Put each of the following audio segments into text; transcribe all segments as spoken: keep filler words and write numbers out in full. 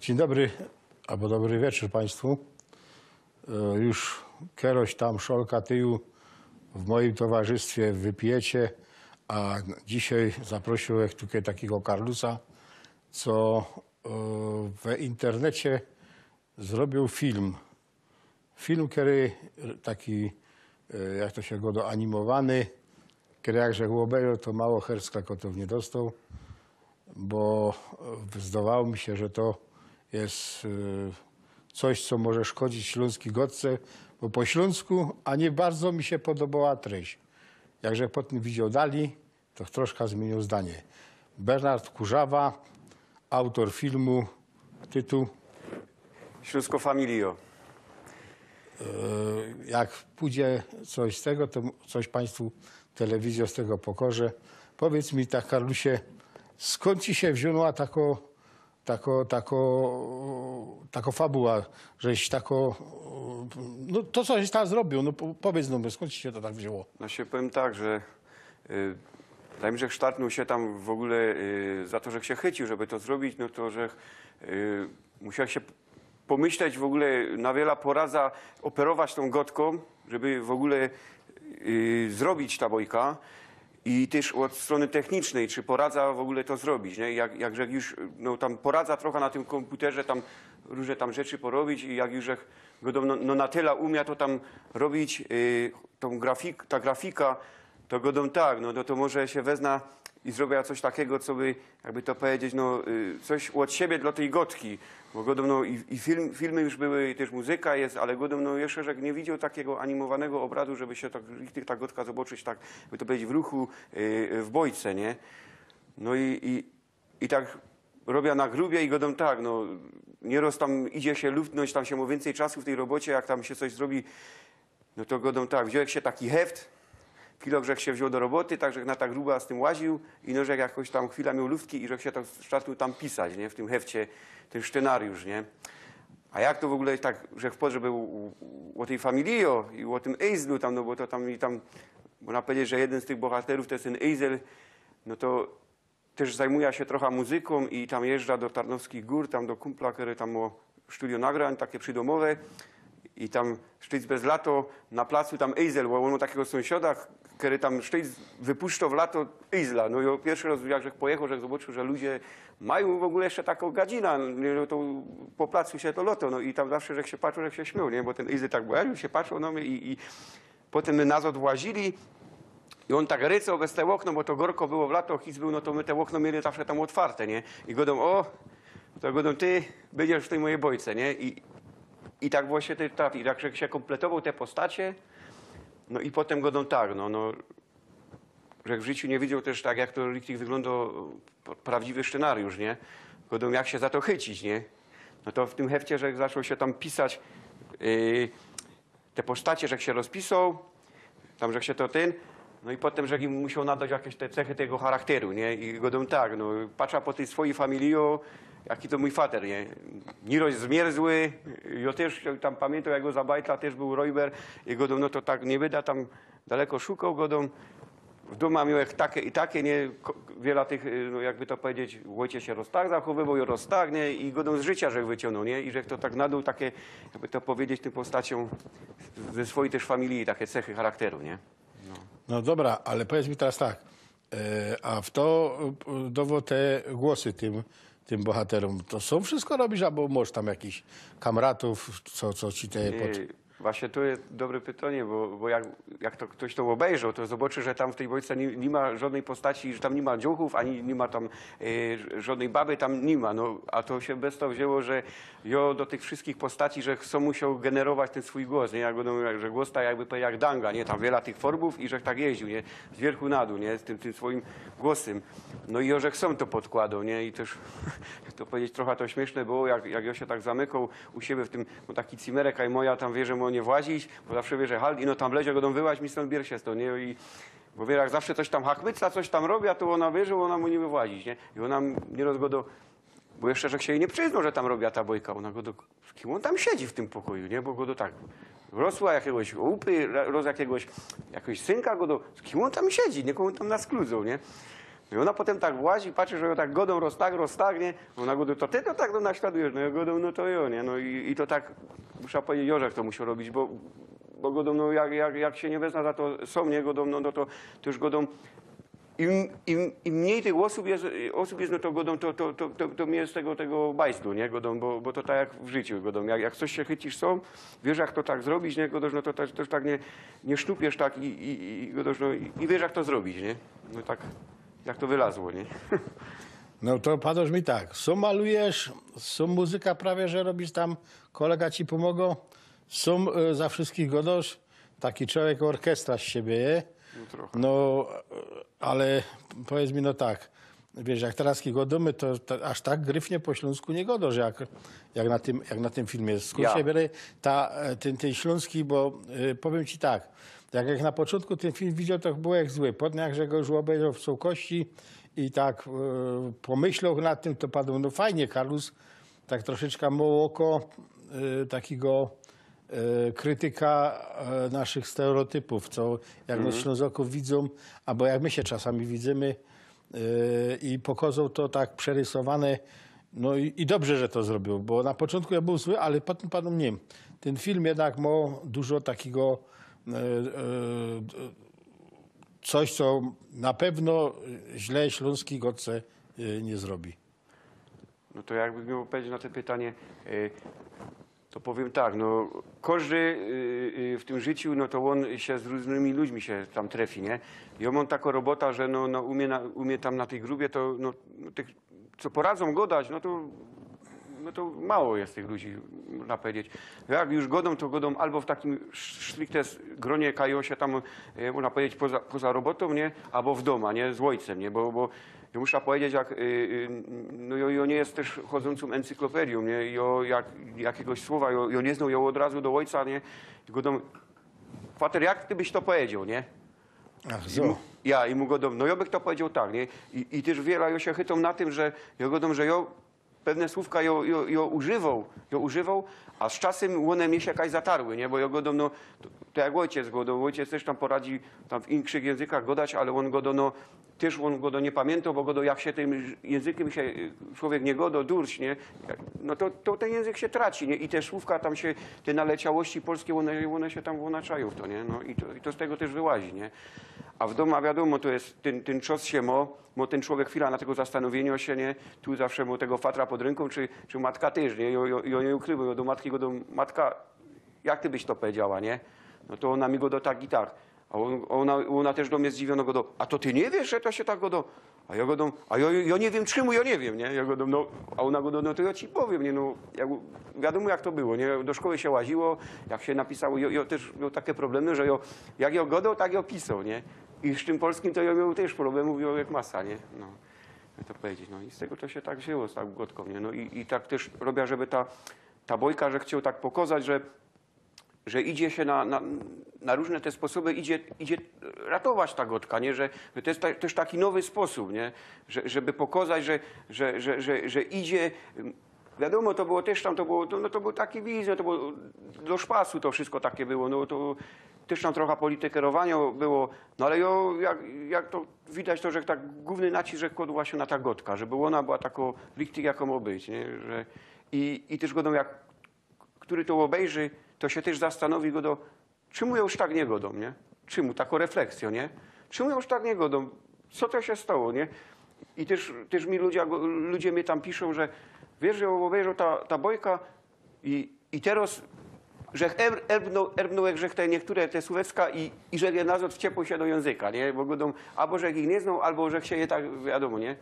Dzień dobry, abo dobry wieczōr państwu. E, już keroś tam szolka tyju w mojim towarzystwie wypijecie, a dzisiej zaprosiōł ich tukej takigo karlusa, co, e, w internecie zrobiōł film. Film, kery taki, e, jak to sie godo, animowany, kery jak żech obejrzoł, to mało hercklekotow niy dostoł, bo, e, zdowało mi sie, że to je, e, coś, co może szkodzić ślōnskij godce, bo po ślōnsku, a niy bardzo mi sie podobała treść. Jak żech potym widzioł dalij, to troszka zmiynioł zdanie. Bernard Kurzawa, autor filmu, tytuł? Ślōnsko Familio. E, jak pōdzie coś z tego, to coś państwu telewizjo z tego pokoże. Powiydz mi tak, karlusie, skōnd ci sie wziōnła tako, tako, tako, tako fabuła, żeś tako, no to, co żeś tam zrobiōł, no po-, powiydz, no, skōnd ci sie to tak wziōnło? No sie powiym tak, że, y, zanim żech sztartnōł sie tam w ogōle, y, za to, żech sie chyciōł, żeby to zrobić, no to żech, y, musiał sie p-, pomyśleć w ogōle, na wiela poradza operować tōm godkōm, żeby w ogōle, y, zrobić ta bojka. I tyż ôd strōny technicznyj, czy poradza w ogōle to zrobić, nie? Jak, jak żech już, no, tam poradza trocha na tym kōmputerze, tam rōżne tam rzeczy porobić i jak już żech godōm, no, no na tela umiał to tam robić, y, tōm grafik-, ta grafika, to godōm tak, no, no to może sie weznã i zrobiã coś takigo, co by, jakby to pedzieć, no, y, coś ôd siebie dlŏ tyj godki. Bo godōm, no, i, i film, filmy już były, i tyż muzyka je, ale godōm, no, jeszcze żech niy widzioł takigo animowanego ôbrazu, żeby sie tak, richtig ta godka zobaczyć, tak, by to pedzieć, w ruchu, y, w bojce, nie? No i, i, i tak robiã na grubie i godōm tak, no, niyroz tam idzie sie luftnōńć, tam sie mŏ wiyncyj czasu w tyj robocie, jak tam sie coś zrobi, no to godōm tak, wziōnł żech sie taki heft, chwilã żech sie wziōnł do roboty, tak żech na ta gruba z tym łaziōł i no żech jakoś tam chwila mioł luftki i żech sie tam sztartnōł tam pisać, nie? W tym hefcie, tyn scenariusz, nie? A jak to w ogōle tak, żech wpŏd, żeby ô, ô, ô tyj familijo i ô tym Ejzlu tam, no bo to tam i tam, mŏna pedzieć, że jedyn z tych bohaterōw to je tyn Ejzel, no to tyż zajmujã sie trocha muzykōm i tam jeżdżã do Tarnowskich Gōr, tam do kumpla, kery tam mŏ studio nagrań, take przidōmowe. I tam sztyc bez lato na placu tam Ejzel, bo ôn mŏ takigo sōmsiada, kery tam sztyc wypuszczoł w lato Ejzla. No i piyrszy rŏz, jak żech pojechoł, żech zobaczył, że ludzie majōm w ogōle jeszcze takõ gadzinã, nie, no to po placu sie to lŏto, no i tam zawsze żech sie patrzoł, żech sie śmioł, nie? Bo tyn Ejzel tak, bo ja już sie patrzoł, no i, i Potym my nazŏd włazili i ôn tak rycoł bez te ôkno, bo to gorko było w lato, hic bōł, no to my te ôkno mieli zawsze tam ôtwarte, nie? I godōm, ô, to godōm, ty bydziesz w tyj mojij bojce, nie? I, i tak właśnie te, tak, i tak żech sie kōmpletowoł te postacie, no i potym godōm tak, no, no, żech w życiu niy widzioł tyż tak, jak to richtig wyglōndŏ, p-, prawdziwy scenariusz, nie? Godōm, jak sie za to chycić, nie? No to w tym hefcie żech zaczōn sie tam pisać, yy, te postacie żech sie rozpisoł, tam żech sie to tyn, no i potym żech im musioł nadać jakeś te cechy tego charakteru, nie? I godōm tak, no, patrzã po tyj swojij familiji, jaki to mōj fater, nie? Niyroz zmierzły, jo tyż tam pamiyntōm, jak go za bajtla tyż bōł rojber, i godōm, no to tak niy bydã tam daleko szukoł, godōm, w dōma miołech take i take, nie, ko-, wiela tych, y, no, jakby to pedzieć, ôjciec sie roz tak zachowywoł, jo roz tak, nie, i godōm z życiŏ żech wyciōngnōł, nie, i żech to tak nadōł take, jakby to pedzieć, tym postaciōm ze swojij tyż familiji, take cechy charakteru, nie? No. No dobra, ale powiydz mi teroz tak, e, a fto, e, dŏwoł te głosy tym, tym bohaterōm? To sōm wszystko robisz, abo mŏsz tam jakichś kamratōw, co, co ci te... Niy, pod- właśnie to je dobre pytanie, bo, bo jak, jak to ftoś to ôbejrzoł, to zobaczy, że tam w tyj bojce niy, niy ma żŏdnyj postaci, że tam niy ma dziołchōw, ani niy ma tam, e, żŏdnyj baby, tam niy ma. No, a to sie bez to wziyno, że jo do tych wszyjskich postaci, żech sōm musioł generować tyn swōj głos, nie? Jak godōm, że głos tak jakby pedzieć jak danga, nie? Tam wiela tych forbōw i żech tak jeździōł, nie? Z wiyrchu na dōł, nie? Z tym, tym swojim głosym. No i jo żech sōm to podkładoł, nie? I tyż, to pedzieć, trocha to śmiyszne było, jak, jak jo sie tak zamykoł u siebie w tym, bo taki cimerek, a moja tam wie, że mŏ niy włazić, bo zawsze wie, że halt, i no tam wlezie, godōm, wyłaź mi stōnd, bier sie stōnd, nie? I, bo wie, jak zawsze coś tam hachmycã, coś tam robiã, to ôna wie, że ôna mō niy wyłazić, nie? I ôna mie rozgodo, bo jeszcze żech sie jij niy przyznŏł, że tam robiã ta bojka, ôna godo, z kim ôn tam siedzi w tym pokoju, nie? Bo godo tak, rosła jakigoś łupy, ro-, roz jakigoś, jakigoś synka, godo, z kim ôn tam siedzi, nie? Kogo ôn tam naskludzōł, nie? I ôna potym tak włazi, patrzy, że jŏ tak gŏdōm, roz-, tak roztagnie. Ôna gŏdŏ: „To ty to tak to naśladujesz?” No jŏ gŏdōm: „No to jŏ, nie?” No i, i to tak, muszã pedzieć, Jorzech to musiał robić, bo, bo gŏdōm, no jak, jak, jak sie niy wezna za to sōm, nie, gŏdōm, no, no to, to już gŏdōm, im, im, im mniyj tych ôsōb je, ôsōb je, no to gŏdōm, to, to, to, to, to mie z tego, tego bajzlu, nie, gŏdōm, bo, bo to tak jak w życiu, gŏdōm, jak, jak coś sie chycisz sōm, wiysz, jak to tak zrobić, nie, gŏdōsz, no to, to, to już tak nie, nie sztupiesz tak i, i, i gŏdōsz, no i, i wiysz, jak to zrobić, nie? No tak, jak to wylazło, nie? No to padŏsz mi tak, sōm malujesz, sōm muzyka prawie, że robisz tam, kolega ci pōmŏgŏ, sōm y, za wszystkich gŏdŏsz, taki czowiek orkiestra z siebie je. No trochę. No, y, ale powiydz mi, no tak, wiysz, jak teroz gŏdōmy, to, to aż tak gryfnie po ślōnsku niy gŏdŏsz, jak, jak na tym, jak na tym filmie. Skōnd Ja. Sie bierze ta, e, tyn, tyn ślōnski, bo y, powiym ci tak, jak, jak na poczōntku tyn film widzioł, to było jak zły. Potym jak żech go już ôbejrzoł w cołkości i tak y, pōmyśloł nad tym, to padōm, no fajnie, Karlus tak troszeczka mŏ ôko y, takigo y, krytyka y, naszych stereotypōw, co jak my Ślōnzokōw widzōm, abo jak my sie czasami widzymy, y, i pokozoł to tak przerysowane, no i, i dobrze, że to zrobiōł, bo na poczōntku jŏ bōł zły, ale potym padōm, niy wiym, tyn film jednak mŏ dużo takigo y, y, coś, co na pewno źle ślōnskij gŏdce y, niy zrobi. No to jakbych mioł pedzieć na to pytanie, e, to powiym tak, no, kożdy, y, y, w tym życiu, no to ôn sie z rōżnymi ludźmi sie tam trefi, nie? I jŏ mōm takõ robota, że no, no u mie na, u mie tam na tyj grubie to, no, no tych, co poradzōm gŏdać, no to, no to mało je tych ludzi, można pedzieć. Jak już gŏdōm, to gŏdōm abo w takim sz-, szlichtes gronie, kaj jŏ sie tam, e, można pedzieć, poza, poza robotōm, nie? Abo w dōma, nie? Z ôjcym, nie? Bo, bo jŏ muszã pedzieć, jak, y, y, no, jŏ, jŏ niy jest tyż chodzōncōm encyklopediōm, nie? Jŏ jak, jakigoś słowa, jŏ, jŏ niy znōm, jŏ ôd razu do ôjca, nie? I gŏdōm: „Fater, jak ty byś to powiedzioł, nie?” Ach, I zo. mu, ja, i mu gŏdōm: „No, jŏ bych to powiedzioł tak, nie?” I, i tyż wiela jŏ sie chytōm na tym, że jŏ gŏdōm, że jŏ pewne słōwka jŏ, jŏ, jŏ używoł, jŏ używoł, a z czasym ône mie sie jakajś zatarły, nie? Bo jŏ gŏdōm, no, to, to jak ôjciec gŏdŏ, ôjciec tyż tam poradzi tam w inkszych jynzykach gŏdać, ale ôn gŏdŏ, no, tyż ôn gŏdŏ, niy pamiyntŏ, bo gŏdŏ, jak sie tym jynzykym sie, y, człowiek niy gŏdŏ, durś, nie? No to, to tyn jynzyk sie traci, nie? I te słōwka tam sie, te naleciałości polskie, ône, ône sie tam włōnaczają w to, nie? No i to, i to z tego tyż wyłazi, nie? A w dōma wiadōmo, to je, tyn, tyn czas sie mŏ, mŏ tyn człowiek chwila na tego zastanowiyniŏ sie, nie? Tu zawsze mŏ tego fatra pod rynkōm, czy, czy matka tyż, nie? I, i, i niy ukrywōm, do matki gŏdōm: „Matka, jak ty byś to powiedziała, nie?” No to ôna mi gŏdŏ tak i tak. A ôn, ôna, ôna tyż do mie zdziwiono gŏdŏ: „A to ty niy wiysz, że to sie tak gŏdŏ?” A jŏ gŏdōm: „A jŏ, jŏ niy wiym, czymu jŏ niy wiym, nie?” Jŏ gŏdōm: „No”, a ôna gŏdŏ: „No to jŏ ci powiym, nie?” No, jak, wiadōmo, jak to było, nie? Do szkoły sie łaziło, jak sie napisało, jŏ, jŏ tyż mioł take problemy, że jŏ, jak jŏ gŏdŏ, tak jŏ pisoł, nie? I z tym polskim to jŏ mioł tyż problemōw, jŏ jak masa, nie? No. Jak to powiedzieć, no i z tego to sie tak wziōnło, z tą gŏdkōm, nie? No i, i tak tyż robiã, żeby ta, ta bojka, że chcioł tak pokozać, że, że idzie sie na, na, na rōżne te sposoby, idzie, idzie ratować ta gŏdka, nie? Że, że to je ta, tyż taki nowy sposōb, nie? Że, żeby pokozać, że, że, że, że, że idzie, wiadōmo, to było tyż tam, to było, to, no to było taki wizja, to było do szpasu, to wszystko takie było, no to tyż tam trocha politykyrowaniŏ było, no ale jŏ, jak, jak to widać, to, że tak głōwny nacisk, że kładła sie na ta gŏdka, żeby ôna była takŏ richtig, jakŏ mŏ być, nie? Że, i, i tyż gŏdōm, jak, kery to ôbejrzi, to sie tyż zastanowi, gŏdŏ, czymu jŏ już tak niy gŏdōm, nie? Czymu, takŏ refleksjŏ, nie? Czymu jŏ już tak niy gŏdōm? Co to sie stało, nie? I tyż, tyż mi ludzie, ludzie mie tam piszōm, że wiysz, że ôbejrzoł ta, ta bojka i, i teroz, że er-, erbnōł, erbnōł, że te niykere te słōwka i, i że je nazŏd wciepło sie do jynzyka, nie? Bo gŏdōm, abo że ich niy znōm, abo że sie je tak, wiadōmo, nie?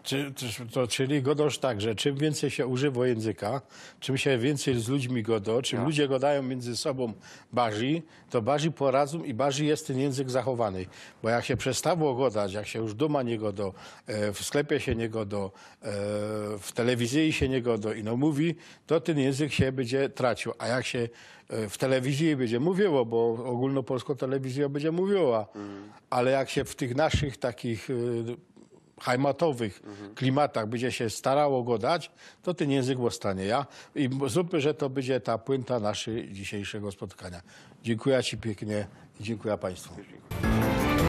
Czy, czy, to, czyli gŏdŏsz tak, że czym wiyncyj sie używŏ jynzyka, czym sie wiyncyj z ludźmi gŏdŏ, czym Ja. ludzie gŏdajōm miyndzy sobōm bardzij, to bardzij poradzōm i bardzij je tyn jynzyk zachowany. Bo jak sie przestało gŏdać, jak sie już dōma niy gŏdŏ, e, w sklepie sie niy gŏdŏ, e, w telewizyji sie niy gŏdŏ, ino mōwi, to tyn jynzyk sie bydzie traciōł. A jak sie, e, w telewizyji bydzie mōwiło, bo ôgōlnopolskŏ telewizyjŏ bydzie mōwiła, ale jak sie w tych naszych takich, e, hajmatowych klimatach bydzie sie starało gŏdać, to tyn jynzyk ôstanie. Ja? I zrōbmy, że to bydzie ta puynta naszyj dzisiejszego spotkaniŏ. Dziynkuja ci piyknie i dziynkuja państwu.